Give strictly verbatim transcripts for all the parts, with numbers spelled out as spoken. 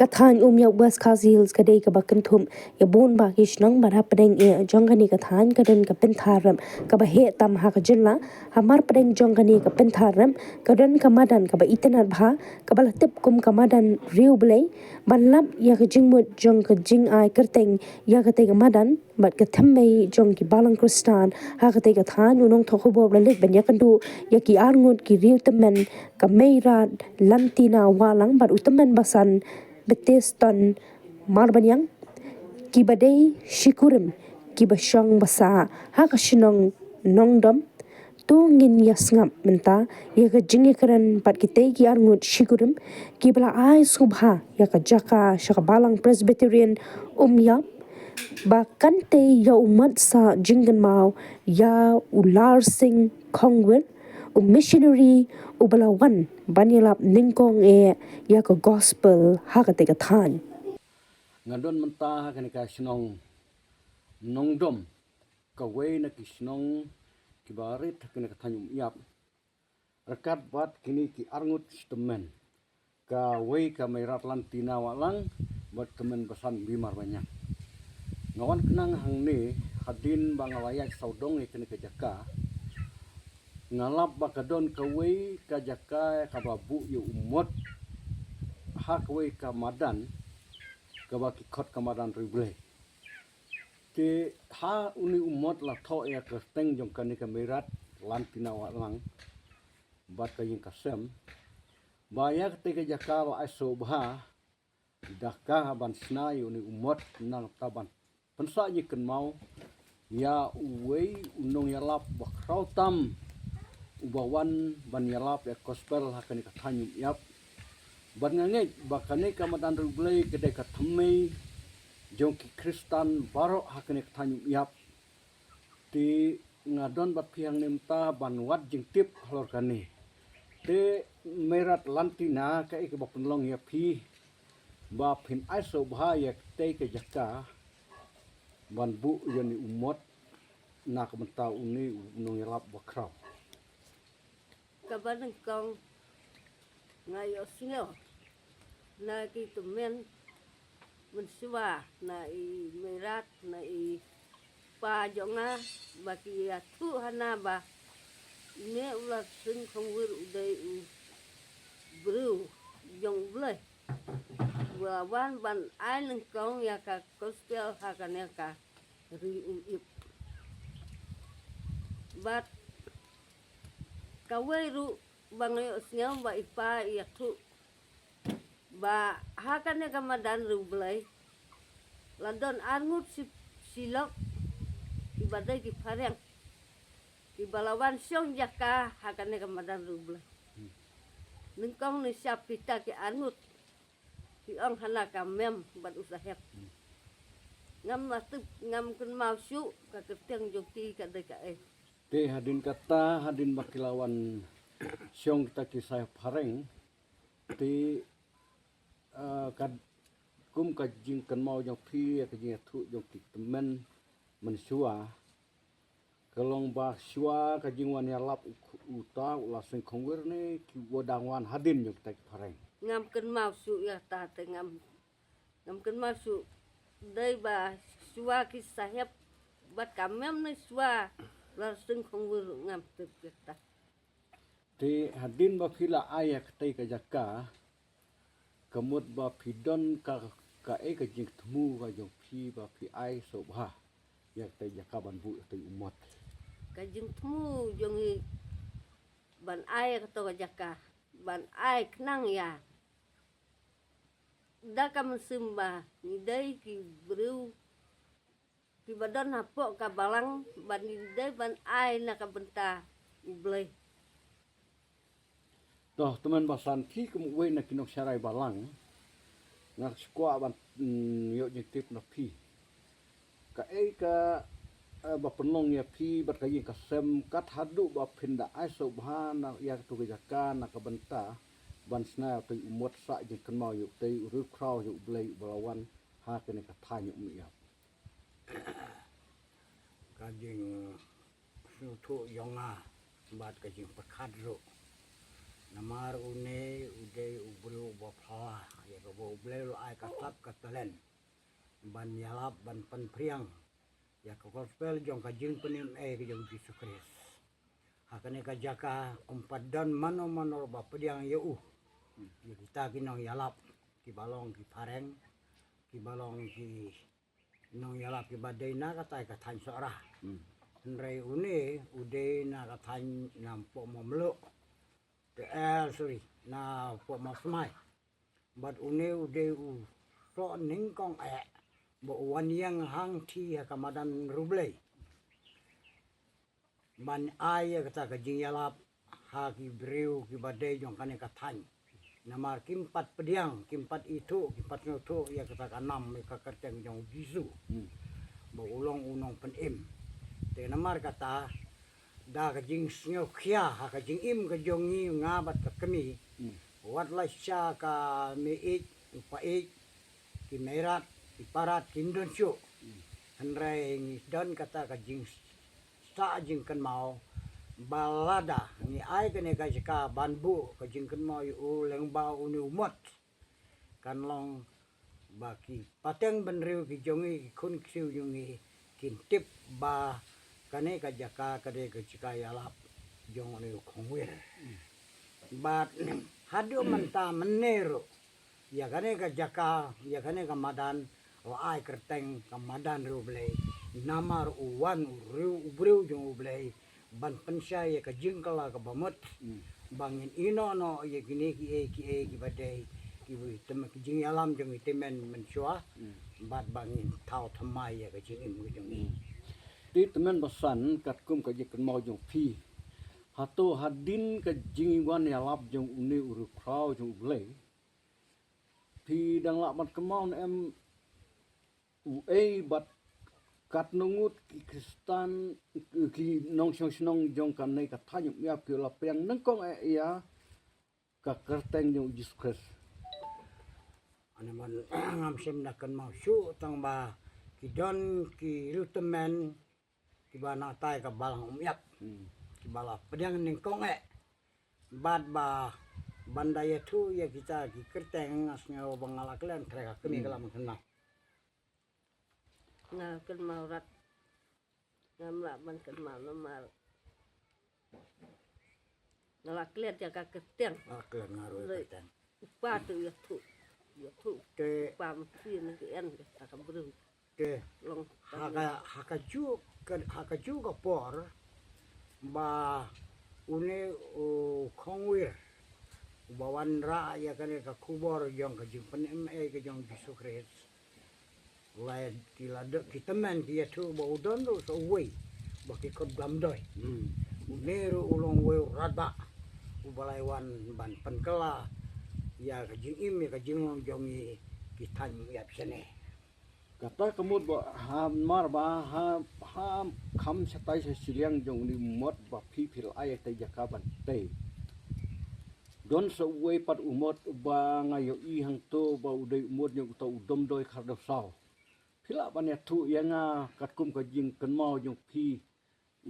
Thaiñ Umïap West Khasi Hills ka dei kaba kynthup ïa bun bah ki shnong, bad hapdeng eh jong kane ka thaiñ ka don ka pynthar rep kaba heh tam ha ka jylla. Hamar pdeng jong kane ka pynthar rep ka don ka madan kaba itynnad bha, kaba la tip kum ka madan Riewblei. Ban lap ïa ka jingmut jong ka jingai kyrteng ïa katei ka madan bad ka thymmei jong ki balang Khristan ha katei ka thaiñ, u nongthoh khubor u la leit ban ïakynduh ïa ki arngut ki riew tymmen, ka Meirad Lantina Wahlang bad u tymmen basan Beteston Marbaniang, kiba dei shi kurim kiba shong basa ha ka shnong Nongdom. To ngin ïa sngap mynta ïa ka jingïakren bad kitei ki arngut shi kurim kiba la ai sngewbha ïa ka jaka sha ka Balang Presbyterian Umïap, ba kan tei ïa u mat sah jingkynmaw ïa u Larsing Khongwir, u missionary uba la wan ban ïalap nyngkong eh ïa ka gospel ha katei ka thaiñ. Nga don mynta ha kane ka shnong Nongdom, kawei na ki shnong kiba rit ha kane ka thaiñ Umïap, ryngkat bad kine ki arngut shi tymmen, kawei ka Meirad Lantina Wahlang bad ka tymmen basan Bimar Banyang. Nga wan khnang hangne hadien ba nga la ïaid sawdong ïa kane ka jaka. Nga lap ba ka don kawei ka jaka kaba buh ïa u mot ha kawei ka madan kaba ki khot ka madan Riewblei. Te ha une u mot la thoh ïa ka kyrteng jong kane ka Meirad Lantina Wahlang bad ka ïing ka sem, ba ïa katei ka jaka la ai sngewbha da ka ban shna ïa une u mot na ka bynta ban pynsah jingkynmaw ïa uwei u nongïalap ba khraw tam uba wan ban ïalap ïa ka gospel ha kane ka thaiñ Umïap. Bad nga ngeit ba kane ka madan Riewblei ka dei ka thymmei jong ki Khristan baroh ha kane ka thaiñ Umïap. Te nga don bad phi hangne mynta ban wad jingtip halor kane. Te Meirad Lantina, kaei kaba pynlong ïa phi ba phin ai sngewbha ïa katei ka jaka ban buh ïa une u mot na ka bynta une u nongïalap ba khraw? Kaba nyngkong nga ïohsngew na ki tymmen mynshuwa, na i Meirad, na i pa jong nga, ba ki ïathuh hana ba une u Larsing Khongwir u dei u briew jong U Blei, ba wan ban ai nyngkong ïa ka gospel ha kane ka ri Umïap. Bad kawei ruh ba nga ïohsngew ba i pa i ïathuh ba ha kane ka madan Riewblei la don arngut shi, shi lok kiba dei ki phareng, kiba la wan shong jaka ha kane ka madan Riewblei. Nyngkong ne shiphew kita ki arngut, ki ong hana ka mem bad u sahep. Ngam la tip, ngam kynmaw shuh ka kyrteng jong ki ka dei kaei. Te hadien kata, hadien ba ki la wan shong kita ki sahep phareng, te, eh, ka, kum ka jingkynmaw jong phi, ka jingïathuh jong ki tymmen mynshuwa, ka long ba shuwa ka jingwan ïalap u, uta u Larsing Khongwir ne ki wa dang wan hadien jong kita ki phareng? Ngam kynmaw shuh ïa kata, te ngam, ngam kynmaw shuh. Dei ba shuwa ki sahep bad ka mem ne shuwa Larsing Khongwir, ngam tip ïa kata. Te hadien ba phi la ai ïa katei ka jaka, ka mut ba phi don ka, kaei ka jingthmu ka jong phi ba phi ai sngewbha ïa katei jaka ban buh ïa katei u mot? Ka jingthmu jong ngi ban ai ïa kato ka jaka, ban ai khnang ïa da ka mynsiem ba ngi dei ki briew kiba don hapoh ka balang, ban ngi dei ban ai na ka bynta U Blei. To, tymmen basan, phi kum uwei na ki nongsharai balang, nga sngewkwah ban, mm, ïoh jingtip na phi. Kaei ka, eh, ba pynlong ïa phi bad ka ïing ka sem kat haduh ba phin da ai sngewbha na ïa katei ka jaka na ka bynta ban shna ïa utei u mot sah jingkynmaw ïa utei u riewkhraw ïa U Blei uba la wan ha kane ka thaiñ Umïap? Ka jing, eh, sngewthuh jong nga bad ka jingpyrkhat ruh. Namar une u dei u briew uba pla ïa kaba U Blei u la ai ka sap ka talen ban ïalap ban pynpriang ïa ka gospel jong ka jingpynim ei ka jong Jisu Khrist. Ha kane ka jaka um pat don mano mano ba pdiang ïa u. Ïa kita ki nongïalap kiba long ki phareng, kiba long ki nongïalap kiba dei na kata ka thaiñ Sohra. Hynrei une u dei na ka thaiñ na Pohmawmluh. Te, eh, sorry, na Pohmawsmai. Bad une u dei u soh nyngkong eh ba u wan ïeng hangthie ha ka madan Riewblei ban ai ïa kata ka jingïalap ha ki briew kiba dei jong kane ka thaiñ. Namar kim pat pdiang, kim pat ithuh, kim pat sngewthuh ïa kata ka nam, ïa ka kyrteng jong u Jisu ba u long u nongpynim. Te namar kata, da ka jingsngewkhia ha ka jingim ka jong ngi, nga bad ka kmie, wat la sha ka mei-ïeit, u pa-ïeit, ki meirat, ki parat kim don shuh. Hynrei ngi don kata ka jing sah jingkynmaw ba lada ngi ai kane ka jaka ban buh ka jingkynmaw ïa u lyngba une u mot, kan long ba ki pateng bynriew ki jong ngi, ki khun ki ksiew jong ngi kin tip ba kane ka jaka ka dei ka jaka ïalap jong une u Khongwir. Bad haduh mynta mynne ruh, ïa kane ka jaka, ïa kane ka madan, la ai kyrteng ka madan Riewblei. Namar u wan u riew, u briew jong U Blei ban pynshai ïa ka jingkylla kaba mut. Ba ngin ïehnoh noh ïa kine kiei kiei kiba dei, kiba tymmen, ki jingïalam jong ki tymmen mynshuwa. Bad ba ngin thaw thymmai ïa ka jingim ka jong ngi. Te tymmen basan katkum ka jingkynmaw jong phi, hato hadien ka jingwan ïalap jong une u riewkhraw jong U Blei, phi dang lah ban kynmaw ne em uei bad katno ngut ki Khristan, ki nongshong shnong jong kane ka thaiñ Umïap ki la pdiang nyngkong eh ïa ka kyrteng jong u Jisu Khrist? Ane man, ngam shym da kynmaw shuh, tang ba ki don ki riewtymmen kiba na tai ka balang Umïap kiba la pdiang nyngkong eh. Bad ba ban da ïathuh ïa kita ki kyrteng, nga sngew ba nga la klet, khreh ka kmie ka la kynmaw. Nga kynmaw rat. Ngam lah ban kynmaw namar nga la klet ïa ka kyrteng. Nga la klet, nga ruh ïa ka kyrteng. U pa tu ïathuh, ïathuh. Te u pa mthi na ki en kata ka briew. Te long ha ka, ha ka juh ka, ha ka juh ka por ba une u Khongwir uba wanrah ïa kane ka khubor jong ka jingpynim ei ka jong Jisu Khrist, la ki la dep ki tymmen ki ïathuh ba u don ruh sa uwei ba ki khot Damdoi. Une ruh u long uwei u radbah uba la wan ban pynkylla ïa ka jingim ïa ka jinglong jong ngi ki thaiñ Umïap shane. Kata ka mut ba ha mar ba ha, ha kham shatai sha shiliang jong une u mot ba phi, phi la ai ïa kata ka jaka ban tei. Don sa uwei pat u mot ba nga ïohi hangto ba u dei u mot jong uta u Damdoi Khardewsaw. Phi lah ban ïathuh ïa nga katkum ka jingkynmaw jong phi,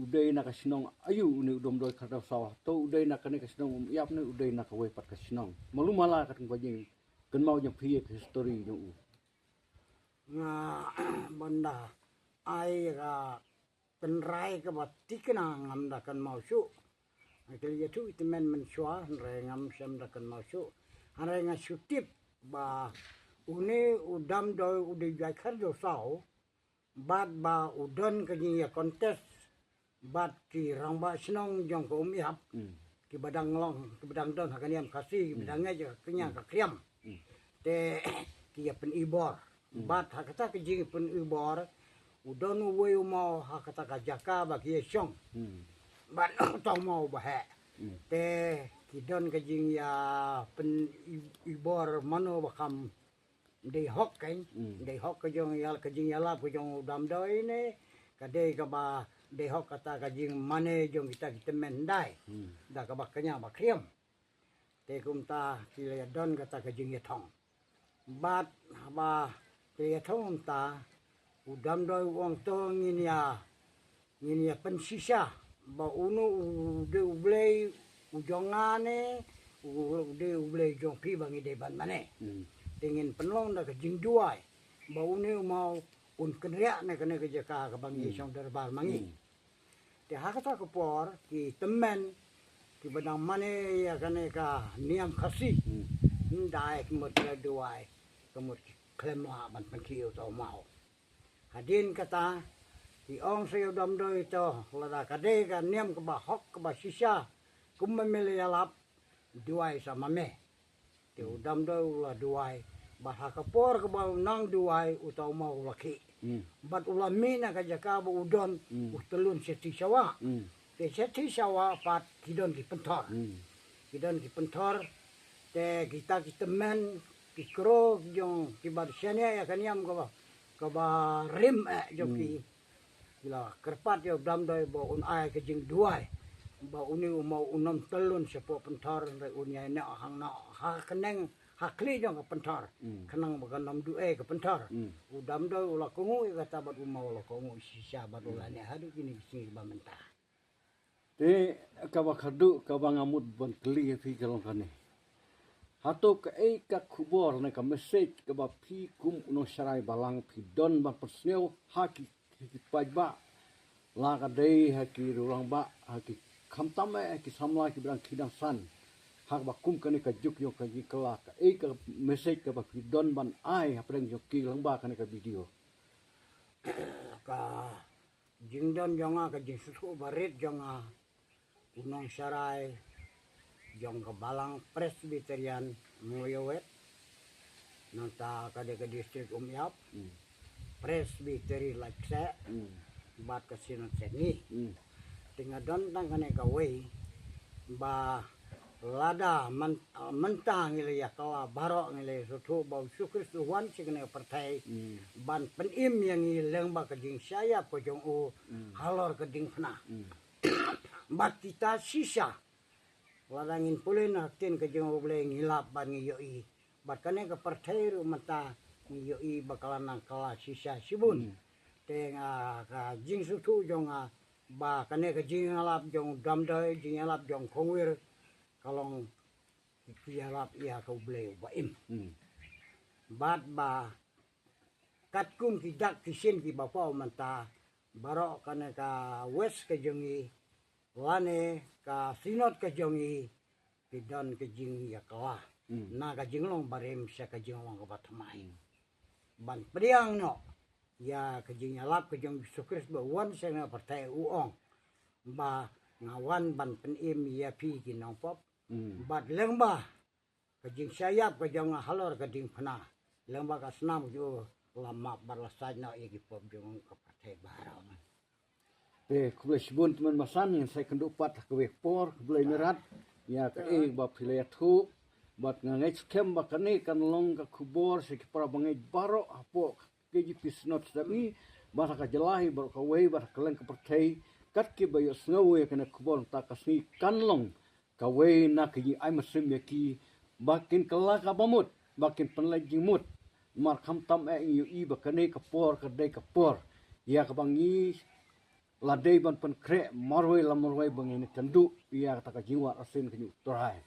u dei na ka shnong aïu une u Damdoi Khardewsaw? To u dei na kane ka shnong Umïap ne u dei na kawei pat ka shnong? Malu mala katkum ka jingkynmaw jong phi ïa ka histori jong u. Nga ban da ai ka tynrai kaba tikna ngam da kynmaw shuh. Nga ki la ïathuh ïa ki tymmen mynshuwa, hynrei ngam shym da kynmaw shuh. Hynrei nga shu tip ba une u Damdoi u dei u jaid Khardewsaw, bad ba u don ka jingïa contest bad ki rangbah shnong jong ka Umïap, kiba dang long, kiba dang don ha ka niam Khasi, kiba dang ngeit ïa ka kñia ka khriam. Te ki ïa pynibor. Bad ha kata ka jingpynibor, u don uwei u maw ha kata ka jaka ba ki ïa shong. Bad uta u maw ba heh. Te ki don ka jingïa pynibor mano ba kham dei hok, kan? Dei hok ka jong ïa, ka jingïalap ka jong u Damdoi ne ka dei kaba dei hok kata ka jingmane jong kita ki tymmen dei da kaba kñia ba khriam. Te kumta ki la ïa don kata ka jingïathong. Bad haba ki la ïathong kumta, u Damdoi u ong to ngin ïa, ngin ïa pynshisha ba uno u dei u Blei u jong nga ne U, u dei U Blei jong phi ba ngi dei ban mane. Hmm. Te ngin pynlong da ka jingduwai ba une u maw un kynriah na kane ka jaka kaba ngi, hmm, shong dorbar ma ngi. Hmm. Te ha kata ka por ki tymmen kiba dang mane ïa kane ka niam Khasi, hmm, ym dei ka mut ka duwai, ka mut ki khlem lah ban pynkhih ïa uta u maw. Hadien kata ki ong sa ïa u Damdoi to, lada ka dei ka niam kaba hok kaba shisha kumba me la ïalap, duwai sa ma me. Te u Damdoi u la duwai, bad ha ka por kaba u nang duwai uta u maw u la khih. Hmm. Bad u la mih na ka jaka ba u don, hmm, u tylun sha Tishawa. Hmm. Te sha Tishawa pat ki don ki pynthor. Hmm. Ki don ki pynthor. Te kita ki tymmen, ki kro jong kiba shaniah ïa ka niam kaba, kaba rim eh jong ki. Hmm. Ki la kyrpad ïa u Damdoi ba un ai ka jingduwai ba une u maw un ym tylun shapoh pynthor, hynrei un ïai noh hangno ha khnang ha khlieh jong ka pynthor. Mm. Khnang ba kan ym duh ei ka pynthor. Mm. U Damdoi u la kohnguh ïa kata bad u maw u la kohnguh shisha bad u la, mm, neh haduh kine ki sngi ba mynta. Te kaba khadduh kaba nga mut ban kylli ïa phi ka long kane. Hato kaei ka khubor ne ka message kaba phi kum u nongsharai balang phi don ban pynsngew ha ki, ki, ki paidbah, la ka dei ha ki rangbah, ha ki khamtam eh ha ki samla kiba dang khih dang san, ha kaba kum kane ka juk jong ka jingkylla, kaei ka message kaba phi don ban ai hapdeng jong ki lyngba kane ka video? Ka jingdon jong nga, ka jingsngewthuh barit jong nga, u nongsharai jong ka Balang Presbyterian Mawïawet, nangta ka dei ka district Umïap, mm, Presbytery Laitkseh, mm, bad ka Synod Sepngi. Mm. Te nga don tang kane kawei ba lada man, mynta ngi la ïa kylla baroh, ngi la ïa sngewthuh ba u Jisu Khrist u wan sha kane ka pyrthei, mm, ban pynim ïa ngi lyngba ka jingshah ïap ka jong u, mm, halor ka diengphna. Mm. Bad kita shisha, lada ngin pule na ka ktien ka jong U Blei ngi lap bad ngi ïohi. Bad kane ka pyrthei ruh mynta ngi ïohi ba ka la nang kylla shisha shibun. Mm. Te nga, ka jingsngewthuh jong nga ba kane ka jingïalap jong u Damdoi, jingïalap jong u Khongwir, ka long ki ïalap ïa ka U Blei uba im. Mm. Bad ba katkum ki dak ki shin kiba paw mynta, baroh kane ka West ka jong ngi lane ka Synod ka jong ngi, ki don ka jingïakylla, mm, na ka jinglong barim sha ka jinglong kaba thymmai. Mm. Ban pdiang noh ïa ka jingïalap ka jong u Jisu Khrist ba u wan sha kane ka pyrthei, u ong ba nga wan ban pynim ïa phi ki nongpop. Mm. Bad lyngba ka jingshah ïap ka jong nga halor ka diengphna, lyngba ka snam ka jong u la map bad la sait noh ïa ki pop jong ka pyrthei baroh. Te khublei shibun tymmen basan, ngin sa ïakynduh pat ha kawei ka por, khublei Myrad ïa kaei ba phi la ïathuh. Bad nga ngeit skhem ba kane kan long ka khubor sha ki para bangeit baroh hapoh K J P Synod Sepngi, bad ha ka jylla hi baroh kawei, bad ha kylleng ka pyrthei, kat kiba ïohsngew ïa kane ka khubor mynta ka sngi kan long kawei na ka jingai mynsiem ïa ki ba kin kylla kaba mut, ba kin pynleit jingmut. Namar khamtam eh ngi ïohi ba kane ka por ka dei ka por ïa kaba ngi la dei ban pynkhreh marwei la marwei ba ngin ïakynduh ïa kata ka jingwad arsien ka jong U Trai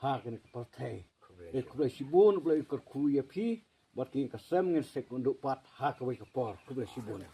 ha kane ka pyrthei. Khublei shibun. Eh, khublei shibun, U Blei un kyrkhu ïa phi. Bad ki ïing ka sem ngin sa ïakynduh pat ha kawei ka por. Khublei shibun.